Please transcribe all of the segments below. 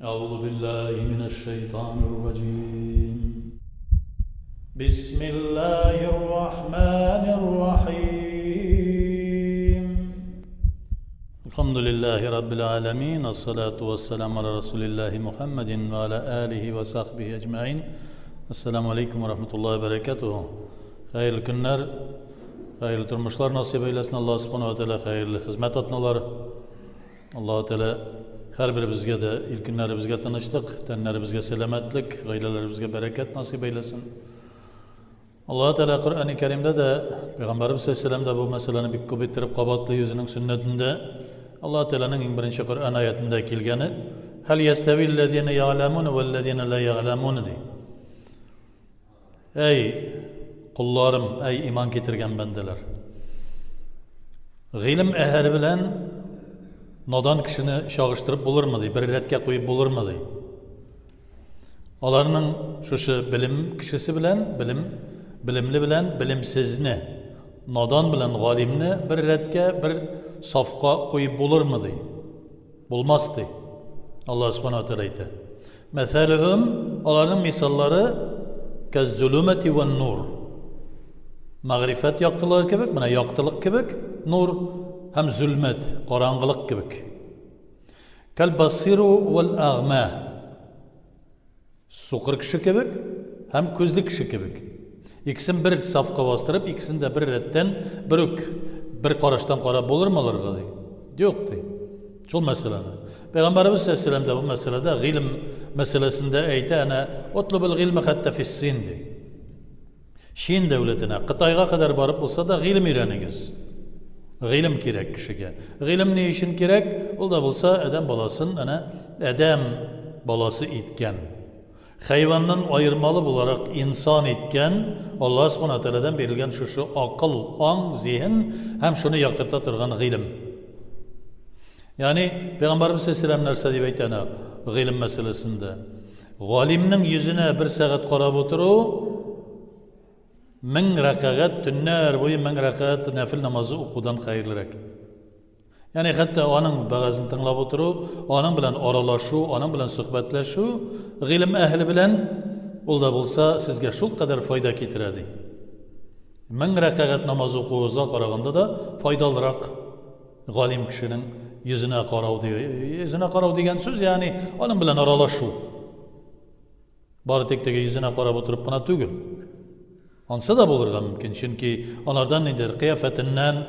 أعوذ بالله من الشيطان الرجيم بسم الله الرحمن الرحيم الحمد لله رب العالمين الصلاة والسلام على رسول الله محمد وعلى آله وصحبه أجمعين السلام عليكم ورحمة الله وبركاته Хәерле көннәр, хәерле тормышлар насыйп әйләсен Аллаһ Субхану ва Тәгалә, хәерле хезмәт атналары. Аллаһ Тәгалә һәрберебезгә дә ил көннәребезгә тынычлык, тәннәребезгә сәламәтлек, гаиләләребезгә бәрәкәт насыйп әйләсен. Аллаһ Тәгалә Коръәни Кәримдә дә Пәйгамбәребез саллаллаһу дә бу мәсьәләне бик күп иттереп кабатлый үзенең сөннәтендә. Аллаһ Тәгаләнең иң беренче Коръән аятендә килгәне: "Хәл яставиллазина я'ламун валлазина ла я'ламун" ди. Әй, колларым, әй иман китергән бәндәләр! Гыйлем әһеле белән надан кешене чагыштырып булырмы ди, бер рәткә куеп булырмы ди. Аларның шушы белем кешесе белән, белем белемле белән белемсезне, надан белән галимне бер рәткә, бер сафка куеп булырмы ди. Булмас ди. Аллаһ Субхану ва Тәгалә әйтә. Мәсәлүһүм, аларның мисаллары кәз-зулумати ван-нур. Мәгърифәт яктылыгы кебек, менә яктылык кебек, нур һәм зөлмәт, караңгылык кебек. Кәл-басиру вал-агма. Сукыр кеше кебек һәм күзле кеше кебек. Икесен бер сафка бастырып, икесен дә бер рәттән, бер үк бер караштан карап булырмы аларга ди. Юк ди. Шул мәсьәләне. Пәйгамбәребез саллаллаһу алейһи бу мәсьәләдә гыйлем мәсьәләсендә әйтә, әнә утлубул гыйльме хәтта фиссин ди. Чин дәүләтенә, Кытайга кадәр барып булса да гыйлем өйрәнегез. Гыйлем кирәк кешегә. Гыйлем ни өчен кирәк? Ул да булса адәм баласын әнә адәм баласы иткән. Хайваннан аермалы буларак инсан иткән Аллаһ Субхана Тәгаләдән бирелгән шушы акыл, аң, зиһен һәм шуны яктырта торган гыйлем. Ягъни Пәйгамбәрбез саллаллаһу нәрсә дип әйтә әнә гыйлем мәсьәләсендә? Галимнең йөзенә бер сәгать карап утыру мең рәкәгать төннәр буе мең рәкәгать нәфил намазы укудан хәерлерәк. Ягъни хәтта аның вәгазен тыңлап утыру, аның белән аралашу, аның белән сөхбәтләшү гыйлем әһеле белән ул да булса сезгә шулкадәр файда китерә ди. Мең рәкәгать намаз укуыгызга караганда да файдалырак. Галим кешенең йөзенә карау ди. Йөзенә карау дигән сүз, ягъни аның белән аралашу. Бары тик теге йөзенә карап утырып кына түгел. Ансы да булырга мөмкин, чөнки алардан ниндидер кыяфәтеннән,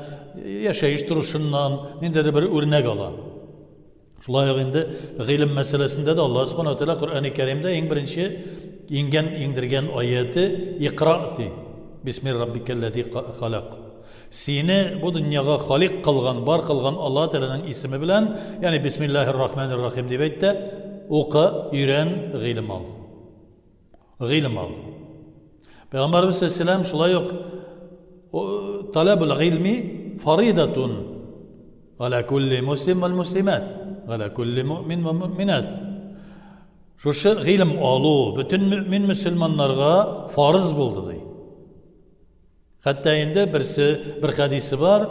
яшәеш торышыннан ниндидер бер үрнәк ала. Шулай ук инде гыйлем мәсьәләсендә дә Аллаһ Субхану ва Тәгалә Коръәни Кәримдә иң беренче иңгән иңдергән аяте Икра ди. Бисми раббикәлләзи халак. Сине бу дөньяга халик кылган, бар кылган Аллаһ Тәгаләнең исеме белән, ягъни Бисмиллаһир Рахманир Рахим дип әйт тә, укы, өйрән, гыйлем ал. Гыйлем ал. Пәйгамбәрбез саллаллаһу шулай ук талабул гыйльми фаридатун аля кулли муслим вал муслимат, аля кулли муъмин ва муъминат. Шушы гыйлем алу бөтен мөмин мөселманнарга фарыз булды ди. Хәтта инде берсе, бер хәдисе бар,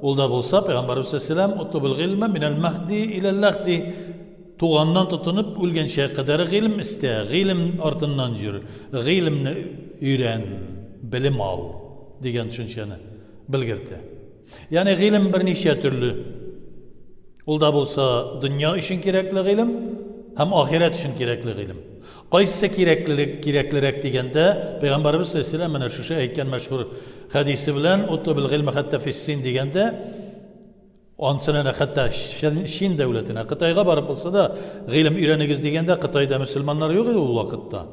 ул да булса, Пәйгамбәрбез саллаллаһу алейһи утлубул гыйльмә минәл мәһди иләл ләхди. Туганнан тотынып үлгәнчә кадәр гыйлем истә, гыйлем артыннан йөр, гыйлемне өйрән, белем ал дигән төшенчәне белгертә. Ягъни гыйлем берничә төрле. Ул да булса дөнья өчен кирәкле гыйлем һәм ахирәт өчен кирәкле гыйлем. Кайсы кирәклелек кирәклерәк дигәндә, Пәйгамбәребез саллаллаһу менә шушы әйткән мәшһүр хәдисе белән утлубул гыйльмә хәтта фиссин дигәндә, ансын әнә хәтта Чин дәүләтенә, Кытайга барып булса да, гыйлем өйрәнегез дигәндә, Кытайда мөселманнар юк иде ул вакытта.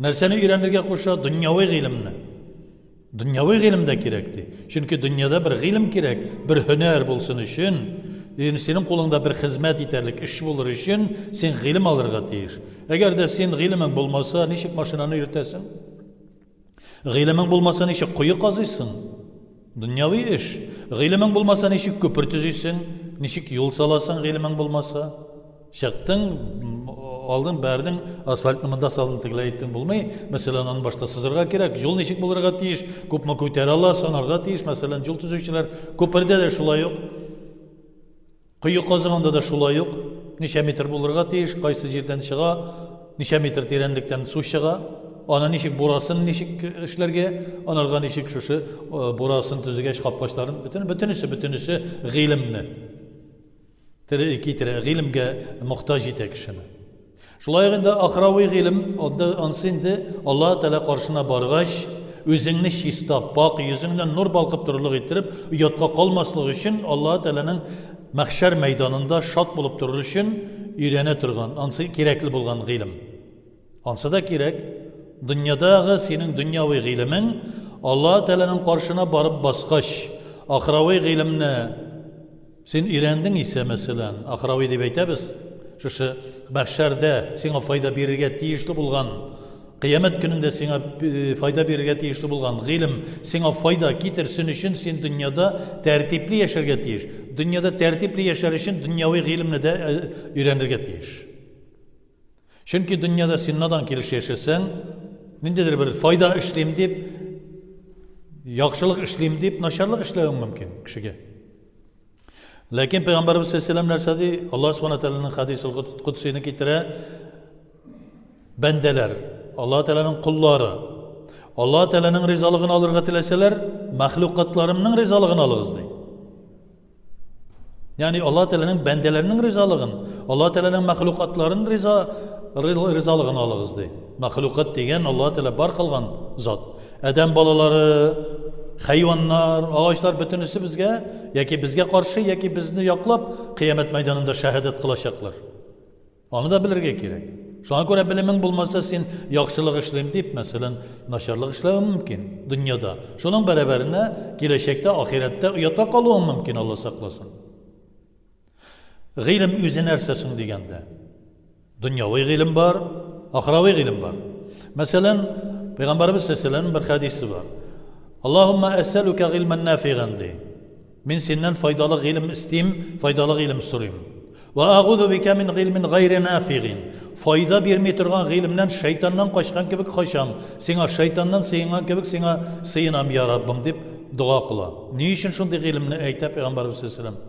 Нәрсәне өйрәнергә куша? Дөньяви гыйлемне. Дөньяви гыйлем дә кирәк ди. Чөнки дөньяда бер гыйлем кирәк, бер һөнәр булсын өчен, ягъни синең кулыңда бер хезмәт итәрлек эш булыр өчен син гыйлем алырга тиеш. Әгәр дә син гыйлемең булмаса, ничек машинаны йөртәсең? Гыйлемең булмаса, ничек кое казыйсың? Дөньяви эш. Гыйлемең булмаса, ничек күпер төзисең? Ничек юл саласың гыйлемең булмаса? Чыктың, алдың, бәрдең, асфальтны монда салдың, тегеләй иттең, булмый. Мәсәлән, аны башта сызырга кирәк. Юл ничек булырга тиеш, күпме күтәрә ала, санарга тиеш. Мәсәлән, юл төзүчеләр күпердә дә шулай ук. Кое казыганда да шулай ук. Ничә метр булырга тиеш, кайсы җирдән чыга, ничә метр тирәнлектән су чыга, аны ничек бурасын ничек эшләргә, анарга ничек шушы бурасын төзегәч капкачларын, бөтен бөтенесе бөтенесе гыйлемне китерә, гыйлемгә мохтаҗ итә кешене. Шулай ук инде ахрави гыйлем, анда ансы инде Аллаһ Тәгалә каршына баргач, үзеңне чиста, пакь, йөзеңнән нур балкып торырлык иттереп, оятка калмаслык өчен Аллаһ Тәгаләнең мәхшәр мәйданында шат булып торыр өчен өйрәнә торган, ансы кирәкле булган гыйлем. Ансы да кирәк. Дөньядагы синең дөньяви гыйлемең Аллаһ Тәгаләнең каршына барып баскач, ахрави гыйлемне Син өйрәндең исә, мәсәлән, ахрави дип әйтәбез, шушы мәхшәрдә сиңа файда бирергә тиешле булган, кыямәт көнендә сиңа файда бирергә тиешле булган гыйлем сиңа файда китерсен өчен син дөньяда тәртипле яшәргә тиеш. Дөньяда тәртипле яшәр өчен дөньяви гыйлемне дә өйрәнергә тиеш. Чөнки дөньяда син надан килеш яшәсәң, ниндидер бер файда эшлим дип, яхшылык эшлим дип, начарлык эшләвең мөмкин кешегә. Ләкин Пәйгамбәрбез саллаллаху нәрсә ди? Аллаһ субхана тәгаләнең хадисул кудсины китерә. Бәндәләр, Аллаһ Тәгаләнең коллары, Аллаһ Тәгаләнең ризалыгын алырга теләсәләр, мәхлукатларымның ризалыгын алыгыз ди. Ягъни Аллаһ Тәгаләнең бәндәләренең ризалыгын, Аллаһ Тәгаләнең мәхлукатларын риза ризалыгын алыгыз ди. Мәхлукат дигән Аллаһ Тәгалә бар кылган зат. Адәм балалары, хайваннар, агачлар бөтенесе безгә яки безгә каршы, яки безне яклап кыямәт мәйданында шәһадәт кылачаклар. Аны да белергә кирәк. Шуңа күрә белемең булмаса, син яхшылык эшлим дип, мәсәлән, начарлык эшләвең мөмкин дөньяда. Шуның бәрабәренә киләчәктә, ахирәттә оятка калуың мөмкин, Алла сакласын. Гыйлем үзе нәрсә соң дигәндә? Дөньяви гыйлем бар, ахирави гыйлем бар. Мәсәлән, Пәйгамбәребез саллаллаху бер хәдисе бар. Аллаһумма әсәлүкә гыйльмән нафиган ди. Мин синнән файдалы гыйлем истим, файдалы гыйлем сорыйм. Вә агузу бикә мин гыйльмин гайри нафигин. Файда бирми торган гыйлемнән шайтаннан качкан кебек качам. Сиңа шайтаннан сыенган кебек сиңа сыенам, я Раббым, дип дога кыла. Ни өчен шундый гыйлемне әйтә Пәйгамбәребез саллаллаху алейһи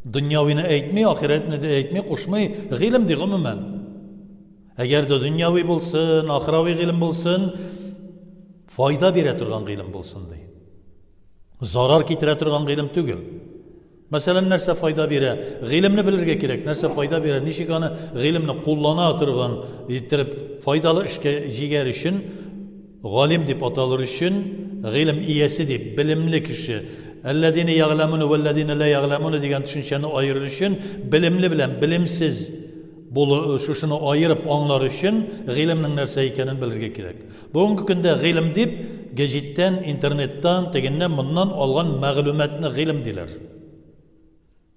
Дөньявины әйтми, ахирәтне дә әйтми, кушмый, гыйлем ди гомумән. Әгәр дә дөньяви булсын, ахирави гыйлем булсын, файда бирә торган гыйлем булсын ди. Зарар китерә торган гыйлем түгел. Мәсәлән, нәрсә файда бирә? Гыйлемне белергә кирәк. Нәрсә файда бирә? Ничек аны гыйлемне куллана торган иттереп файдалы эшкә җигәр өчен, галим дип аталыр өчен, гыйлем иясе дип, белемле кеше, әлләзинә ягъламуна вәлләзинә ла ягъламуна дигән төшенчәне аерыр өчен, белемле белән белемсез булу, шушыны аерып аңлар өчен гыйлемнең нәрсә икәнен белергә кирәк. Бүгенге көндә гыйлем дип, гәҗиттән, интернеттан, тегеннән-моннан алган мәгълүматны гыйлем диләр.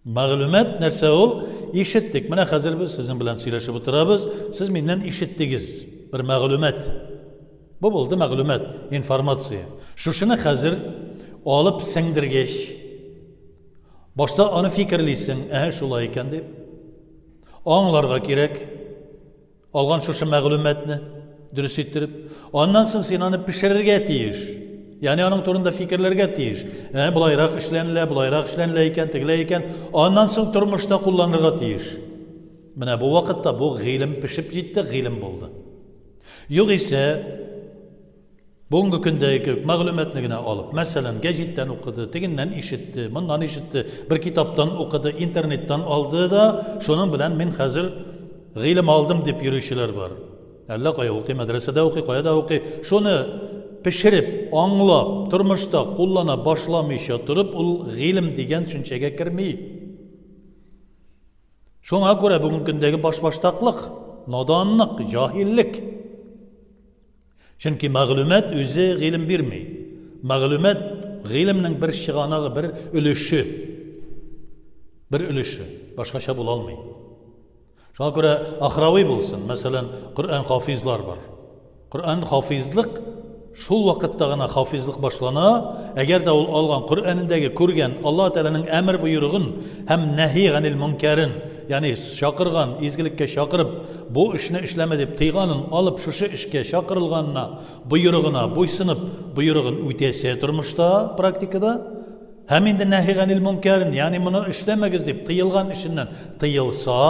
Мәгълүмат нәрсә ул? Ишеттек. Менә хәзер без сезнең белән сөйләшеп утырабыз. Сез миннән ишеттегез бер мәгълүмат. Бу булды мәгълүмат, информация. Шушыны хәзер алып сеңдергәч, башта аны фикерлисең, әһә шулай икән дип. Аңларга кирәк. Алган шушы мәгълүматны дөрес иттереп, аннан соң син аны пешерергә тиеш. Ягъни аның турында фикерләргә тиеш. Ә, болайрак эшләнелә, болайрак эшләнелә икән, тегеләй икән. Аннан соң тормышта кулланырга тиеш. Менә бу вакытта бу гыйлем пешеп җитте, гыйлем булды. Югыйсә, Бүгенге көндәге кебек мәгълүматны генә алып, мәсәлән, гәҗиттән укыды, тегеннән ишетте, моннан ишетте, бер китаптан укыды, интернеттан алды да, шуның белән мин хәзер гыйлем алдым дип йөрүчеләр бар. Әллә кая укый, мәдрәсәдә укый, кая да укый. Шуны пешереп, аңлап, тормышта куллана башламыйча торып, ул гыйлем дигән төшенчәгә керми. Шуңа күрә бүгенге көндәге башбаштаклык, наданлык, җаһиллек. Чөнки мәгълүмат үзе гыйлем бирми. Мәгълүмат гыйлемнең бер чыганагы, бер өлеше. Бер өлеше. Башкача була алмый. Шуңа күрә ахрави булсын. Мәсәлән, Коръән хафизлар бар. Коръән хафизлык шул вакытта гына хафизлык башлана, әгәр дә ул алган Коръәнендәге күргән Аллаһ Тәгаләнең әмер боерыгын һәм нәһи ганил мөнкәрен, ягъни чакырган, изгелеккә чакырып, Бу эшне эшләмә дип тыйганын алып, шушы эшкә чакырылганына, боерыгына буйсынып, боерыгын үтәсә тормышта, практикада, һәм инде нәһи ганил мөнкәрин, ягъни моны эшләмәгез дип тыелган эшеннән тыелса,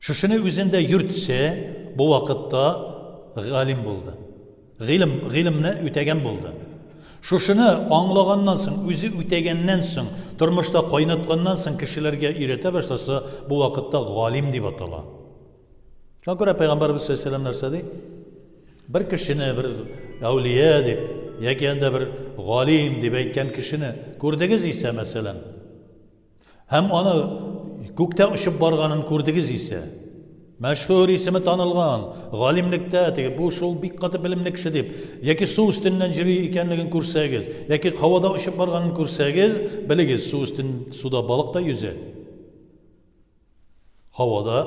Шушыны үзендә йөртсә, бу вакытта галим булды. Гыйлем, гыйлемне үтәгән булды. Шушыны аңлаганнан соң, үзе үтәгәннән соң, тормышта кайнатканнан соң кешеләргә өйрәтә башласа, бу вакытта галим дип атала. Шуңа күрә Пәйгамбәрбез саллаллаһу нәрсә ди? Бер кешене бер әүлия дип, яки анда бер галим дип әйткән кешене күрдегез исә, мәсәлән, Һәм аны күктә очып барганын күрдегез исә, мәшһүр исеме танылган, галимлектә, теге бу шул бик каты белемле кеше дип, яки су өстеннән йөри икәнлеген күрсәгез, яки һавада очып барганын күрсәгез, белегез, су өстен суда балык та йөзә. Һавада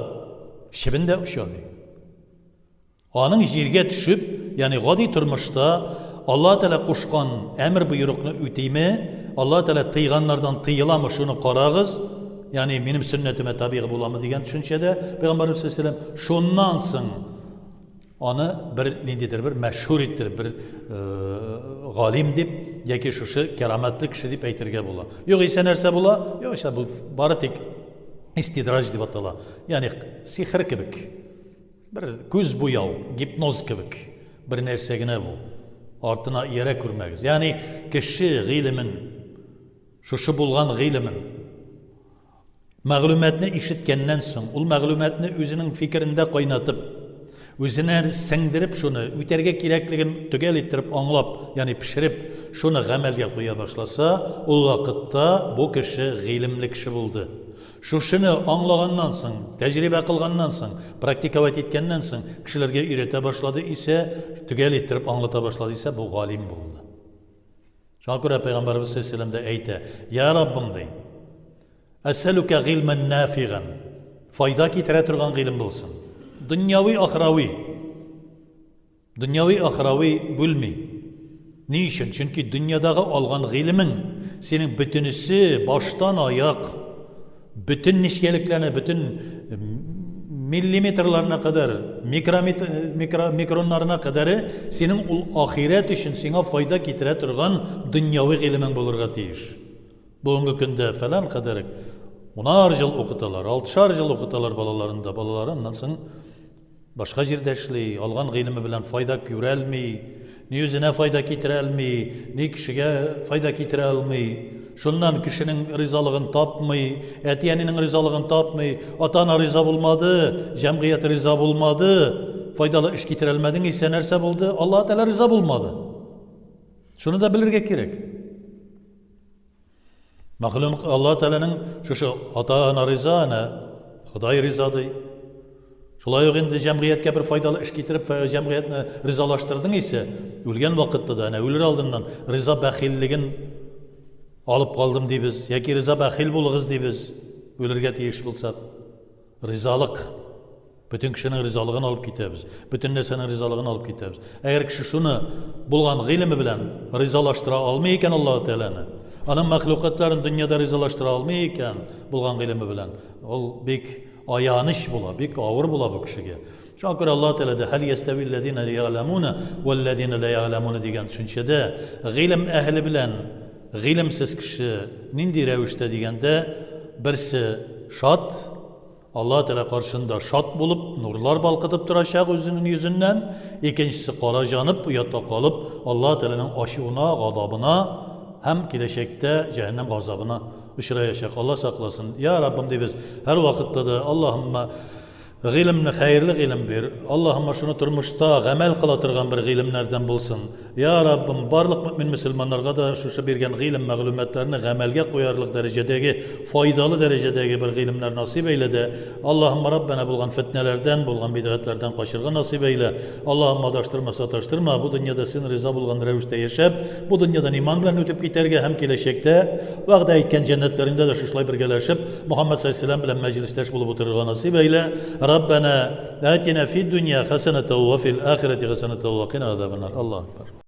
чебен дә оча ди. Аның җиргә төшеп, ягъни гади тормышта Аллаһ Тәгалә кушкан әмер-боерыкны үтиме, Аллаһ Тәгалә тыйганнардан тыеламы, шуны карагыз, ягъни минем сөннәтемә табигый буламы дигән төшенчәдә Пәйгамбәребез саллаллаһу алейһи ва сәлләм шуннан соң аны бер ниндидер бер мәшһүр иттереп, бер галим дип яки шушы кәрамәтле кеше дип әйтергә була. Югыйсә нәрсә була? Югыйсә бу бары тик истидраҗ дип атала. Ягъни сихер кебек. Бер күз буяу, гипноз кебек бер нәрсә генә бу. Артына иярә күрмәгез. Ягъни кеше гыйлемен, шушы булган гыйлемен, мәгълүматны ишеткәннән соң, ул мәгълүматны үзенең фикерендә кайнатып, үзенә сеңдереп шуны, үтәргә кирәклеген төгәл иттереп аңлап, ягъни пешереп, шуны гамәлгә куя башласа, ул вакытта бу кеше гыйлемле кеше булды. Шушыны аңлаганнан соң, тәҗрибә кылганнан соң, практиковать иткәннән соң, кешеләргә өйрәтә башлады исә, төгәл иттереп аңлата башлады исә, бу галим булды. Шуңа күрә Пәйгамбәребез саллаллаһу алейһи дә әйтә, Я Раббым, ди, әсәлүкә гыйльмән нафиган, файда китерә торган гыйлем булсын. Дөньяви, ахирави. Дөньяви, ахирави бүлми. Ни өчен? Чөнки дөньядагы алган гыйлемең синең бөтенесе баштан аяк, бөтен нечкәлекләрне, бөтен миллиметрларына кадәр, микромет, микро, микроннарына кадәре синең ул ахирәт өчен сиңа файда китерә торган дөньяви гыйлемең булырга тиеш. Бүгенге көндә фәлән кадәр унар ел укыталар, алтышар ел укыталар балаларын да, балалары аннан соң Башка җирдә эшли, алган гыйлеме белән файда күрәлми, ни үзенә файда китерә алмый, ни кешегә файда китерә алмый. Шуннан кешенең ризалыгын тапмый, әти-әнинең ризалыгын тапмый, ата-ана риза булмады, җәмгыять риза булмады, файдалы эш китерә алмадың исә нәрсә булды? Аллаһ Тәгалә риза булмады. Шуны да белергә кирәк. Мәгълүм Алла Тәгаләнең шушы ата-ана риза, әнә Ходай риза ди. Шулай ук инде җәмгыятькә бер файдалы эш китереп, җәмгыятьне ризалаштырдың исә, үлгән вакытта да, әнә үлер алдыннан риза бәхиллеген алып калдым дибез, яки риза бәхил булыгыз дибез, үлергә тиеш булсак. Ризалык. Бөтен кешенең ризалыгын алып китәбез. Бөтен нәрсәнең ризалыгын алып китәбез. Әгәр кеше шуны булган гыйлеме белән ризалаштыра алмый икән Аллаһ Тәгаләне, аның мәхлукатларын дөньяда ризалаштыра алмый икән булган гыйлеме белән, ул бик аяныч була, бик авыр була бу кешегә. Шуңа күрә Аллаһ Тәгалә дә хәл ястәвилләзина я'ламуна вәлләзина ла я'ламуна дигән төшенчәдә гыйлем әһеле белән гыйлемсез кеше нинди рәвештә дигәндә, берсе шат, Аллаһ Тәгалә каршында шат булып, нурлар балкытып торачак үзенең йөзеннән, икенчесе кара җанып, оятта калып, Аллаһ Тәгаләнең ачуына, газабына һәм киләчәктә җәһәннәм газабына очраячак. Аллаһ сакласын. Я Раббым, дибез, һәрвакытта да, Аллаһумма гыйлемне хәерле гыйлем бир. Аллаһумма шуны тормышта гамәл кыла торган бер гыйлемнәрдән булсын. Я Раббым, барлык мөэмин мөселманнарга да шушы биргән гыйлем мәгълүматларны гамәлгә куярлык дәрәҗәдәге, файдалы дәрәҗәдәге бер гыйлемнәр насыйп әйлә дә, Аллаһумма Раббәнә булган фетнәләрдән, булган бидгатьләрдән качырга насыйп әйлә. Аллаһумма адаштырма, саташтырма, бу дөньяда син риза булган рәвештә яшәп, бу дөньядан иман белән үтеп китәргә һәм киләчәктә вәгъдә иткән җәннәтләреңдә дә шушылай бергәләшеп, Мухаммәд салләһу галәйһи белән мәҗлестәш булып утырырга насыйп әйлә. Раббәнә атина фид дөнья хәсәнәтәү вә фил ахирәти хәсәнәтәү вә кина газабаннар. Аллаһу акбар.